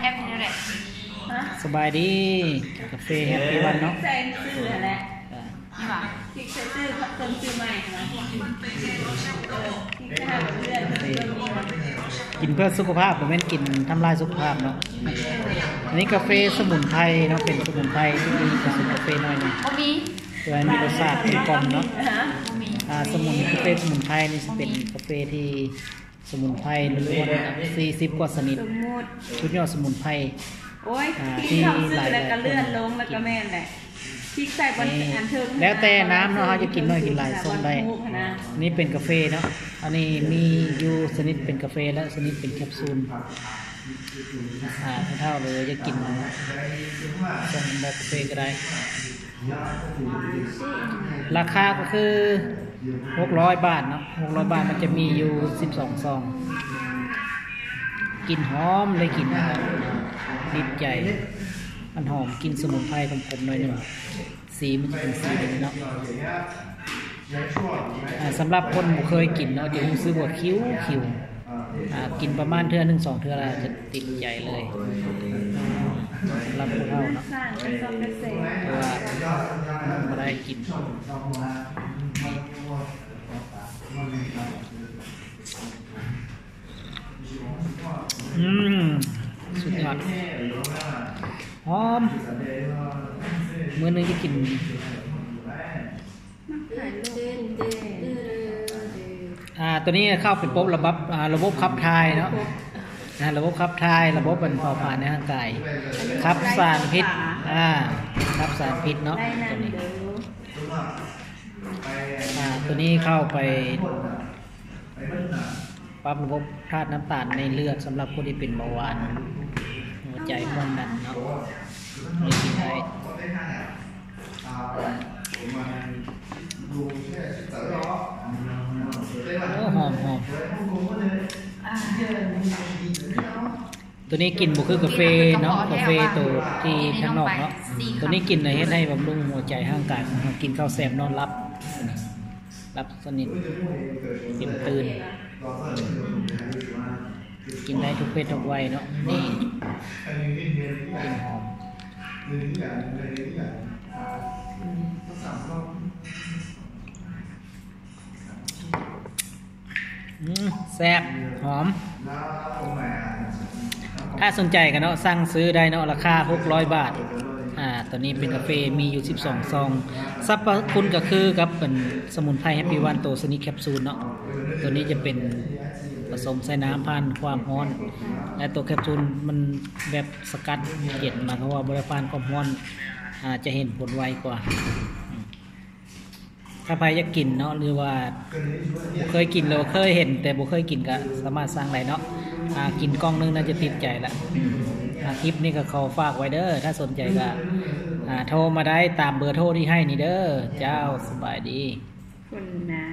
ແອບນີ້ແຫຼະ. ສະບາຍດີ ກາເຟແຮັບປີ້ວັນເນາະ. ໃສ່ຊື່ຫັ້ນແຫຼະ ນີ້ຫວາ? ຄລິກໃສ່ຊື່ ເພີ່ມຊື່ໃໝ່ເນາະ. ເອີ ຄລິກໃສ່ຫາເພື່ອນ ເພິ່ນມີ ກິນເພື່ອສຸຂະພາບ ບໍ່ແມ່ນກິນທຳລາຍສຸຂະພາບເນາະ. ອັນນີ້ກາເຟສະໝຸນໄພເນາະ ເປັນສະໝຸນໄພທີ່ມີປະສົມກາເຟໜ້ອຍໜຶ່ງ ບໍ່ມີ ເພື່ອໃຫ້ມີລົດຊາດກົມກ່ອມເນາະ. ອ່າ ສະໝຸນ ກາເຟສະໝຸນໄພນີ້ຊິເປັນກາເຟທີ່ ສະໝຸນໄພລ້ວນໆ ສີ່ສິບກວ່າຊະນິດ ສຸດຍອດສະໝຸນໄພ. ໂອ້ຍ ອ່າ ທີ່ມີຫຼາຍໆ ແລ້ວກໍເລື່ອນລົງ ແລ້ວກໍແມ່ນແຫຼະ ຄລິກໃສ່ບ່ອນອັນເທິງ ແລ້ວແຕ່ນ້ຳເນາະ ເຮົາຈະກິນໜ້ອຍກິນຫຼາຍ ສົ່ງໄດ້. ອັນນີ້ເປັນກາເຟເນາະ ອັນນີ້ມີຢູ່ຊະນິດເປັນກາເຟ ແລະ ຊະນິດເປັນແຄັບຊູນ. ອ່າ ຜູ້ເຖົ້າຫຼືຢາກກິນສົ່ງແບບກາເຟກໍໄດ້. ລາຄາກໍຄືຫົກຮ້ອຍບາດເນາະ ຫົກຮ້ອຍບາດ ມັນຈະມີຢູ່ສິບສອງຊອງ. ກິ່ນຫອມເລີຍ ກິ່ນຫອມຕິດໃຈ ມັນຫອມ ກິ່ນສະໝຸນໄພຂົມໆ ໜ້ອຍໜຶ່ງ. ສີມັນຈະເປັນສີແບບນີ້ເນາະ. ອ່າ ສຳລັບຄົນບໍ່ເຄີຍກິນເນາະ ຈະຮູ້ສຶກວ່າຂິວໆ ອ່າ ກິນປະມານເທື່ອໜຶ່ງສອງເທື່ອແລ້ວຈະຕິດໃຈເລີຍ ສຳລັບຜູ້ເຖົ້າເນາະ ເພາະວ່າບໍ່ໄດ້ກິນ. ອືມ ສຸດຍອດ ຫອມ ມື້ໜຶ່ງຈະກິນ. ອ່າ ຕົວນີ້ເຂົ້າໄປປົບລະບົບ ອ່າ ລະບົບຂັບຖ່າຍເນາະ. ອ່າ ລະບົບຂັບຖ່າຍ ລະບົບອັນເຜົາຜານໃນຮ່າງກາຍ ຂັບສານພິດ ອ່າ ຂັບສານພິດເນາະ ຕົວນີ້. ອ່າ ຕົວນີ້ເຂົ້າໄປປັບລະບົບທາດນ້ຳຕານໃນເລືອດ ສຳລັບຄົນທີ່ເປັນເບົາຫວານ ຫົວໃຈ ຄວາມດັນເນາະ ນີ້ກິນໄດ້. ໂອ້ ຫອມ ຫອມ. ຕົວນີ້ກິ່ນບໍ່ຄືກາເຟເນາະ ກາເຟໂຕທີ່ທາງນອກເນາະ. ຕົວນີ້ກິ່ນນະເຮັດໃຫ້ບຳລຸງຫົວໃຈຮ່າງກາຍຂອງເຮົາ ກິນເຂົ້າແຊບນອນຫຼັບ ຫຼັບສະໜິດ ຕື່ມຕື່ນ ກິນໄດ້ທຸກເພດທຸກໄວເນາະ. ນີ້ ກິ່ນຫອມ. ອືມ ແຊບ ຫອມ. ຖ້າສົນໃຈກໍເນາະ ສັ່ງຊື້ໄດ້ເນາະ ລາຄາຫົກຮ້ອຍບາດ. ອ່າ ຕົວນີ້ເປັນກາເຟ ມີຢູ່ສິບສອງຊອງ. ສັບພະຄຸນກໍຄືກັບເປັນສະໝຸນໄພແຮັບປີ້ວັນ ໂຕຊະນິດແຄັບຊູນເນາະ. ຕົວນີ້ຈະເປັນປະສົມໃສ່ນ້ຳຜ່ານຄວາມຮ້ອນ ແລະ ໂຕແຄັບຊູນມັນແບບສະກັດເຢັນມາ ເພາະວ່າບໍ່ໄດ້ຜ່ານຄວາມຮ້ອນ ອ່າ ຈະເຫັນຜົນໄວກວ່າ. ຖ້າໃຜຢາກກິນເນາະ ຫຼືວ່າບໍ່ເຄີຍກິນ ຫຼືວ່າເຄີຍເຫັນແຕ່ບໍ່ເຄີຍກິນ ກໍສາມາດສັ່ງໄດ້ເນາະ. ອ່າ ກິນກ່ອງໜຶ່ງໜ້າຈະຕິດໃຈລະ. ອ່າ ຄລິບນີ້ກໍຂໍຝາກໄວ້ເດີ ຖ້າສົນໃຈກໍ ອ່າ ໂທມາໄດ້ຕາມເບີໂທທີ່ໃຫ້ນີ້ເດີ. ເຈົ້າ ສະບາຍດີ. ຄົນນາ